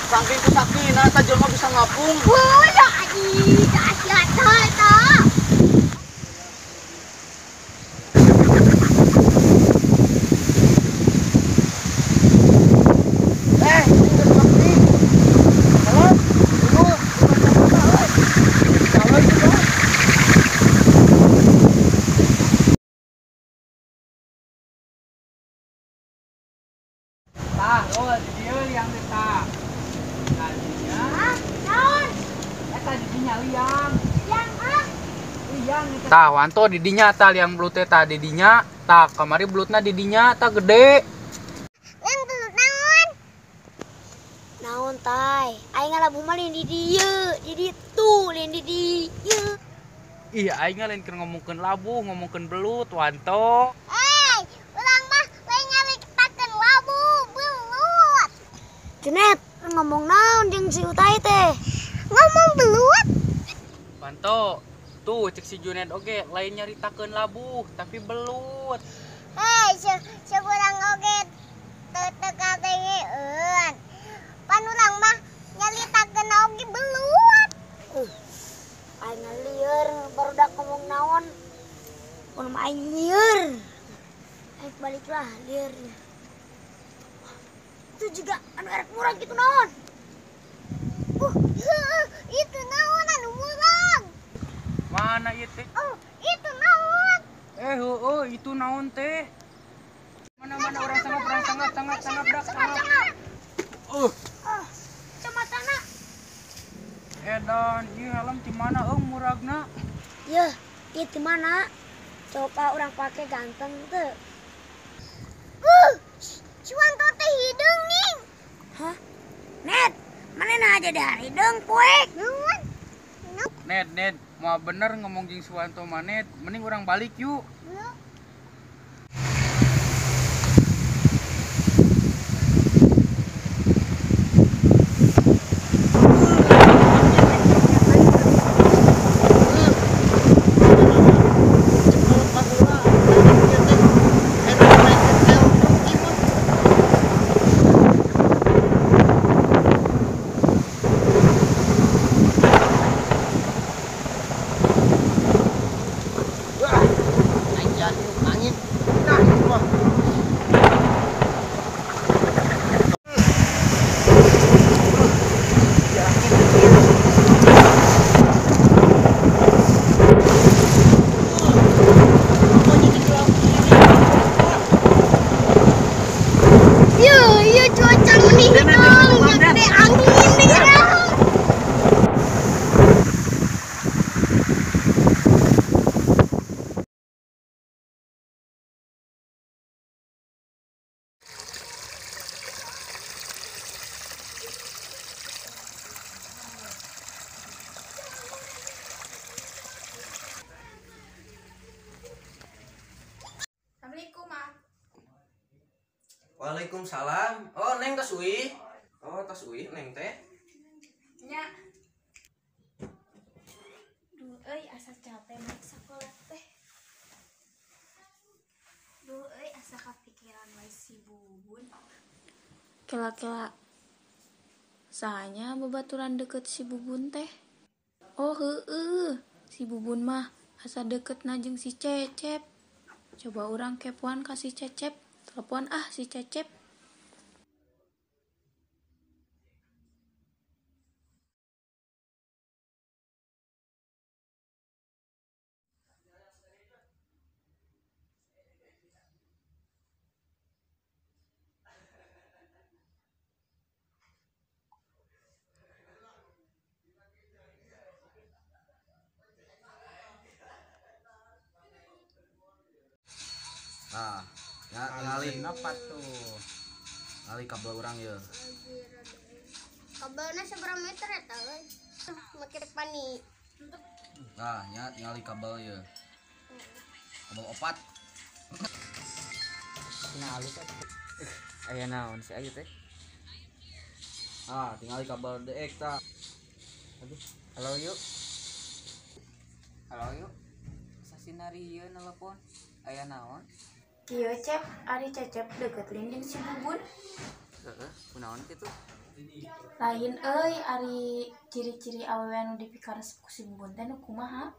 Saking kusakina eta jelema bisa ngapung. Wah, ya aji, dahsyat eta. Tah, oh di dieu liang teh tah. Nah, dinya. Hah? Naon? Eta di dinya liang. Liang ah? Liang eta. Tah, Wanto di dinya tah liang belut teh tah di dinya. Tah, kamari belutna di dinya tah gede. Liang belut naon? Naon tay? Aing ngalabuh mah lain di dieu, di ditu, lain di dieu. Ih, aing lain keur ngomongkeun labuh, ngomongkeun belut, Wanto. Junet, ngomong naon jeung si Utai teh? Ngomong belut. Wanto, tuh cek si Junet oge lain nyaritakeun labuh, tapi belut. Hei, seurang oge teu teu kadengeun. Pan urang mah nyaritakeun oge belut. Aing lieur barudak ngomong naon. Mun mah aing lieur. Aing baliklah lieur. Itu juga anu erek murang gitu naon. Itu naon anu murang. Mana ieu teh? Oh, itu naon. Heueuh, itu naon teh? Mana-mana orang sangap sangap dak sangap. Kacamata. Edan, ieu helm di mana eung muragna? Yeuh, ieu di mana? Coba urang pake ganteng teu. Cuan teh hidung nih. Hah? Net, mana nah aja dari hidung poek. Net, Net, mau bener ngomong jeung Suwanto mah Net, mending urang balik yuk. Waalaikumsalam. Oh, Neng tas uih. Oh, tas uih Neng teh. Nya. Duh euy asa capek mah sakola teh. Duh euy asa kapikiran wae si Bubun. Kela-kela. Sahanya babaturan deket si Bubun teh. Oh heueuh, si Bubun mah asa deket na jeung si Cecep. Coba urang kepoan ka si Cecep. Telepon ah si Cecep. Nah, ya ngali apa tuh? Ngali kabel urang ya. Kabelna seberapa meter eta euy? Make pani. Nah, nya ngali kabel ya. Kabel opat. Nah, alus aya naon si ayu teh? Ah, tingali kabel DX tah. Aduh, halo yuk. Halo yuk. Sasinari ieu nelpon. Aya naon? Kieu Cep, ari Cecep deket lin jeung si Bubun. Heeh, kunaon kitu? Lain euy, ari ciri-ciri awewe anu dipikaresep ku si Bubun teh nu kumaha?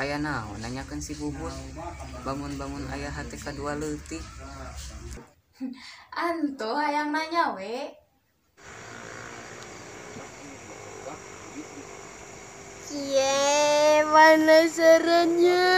Aya naon nanyakeun si Bubun? Bangun-bangun aya hate kadua leutik. Anto hayang nanya we. Cie, penasarannya.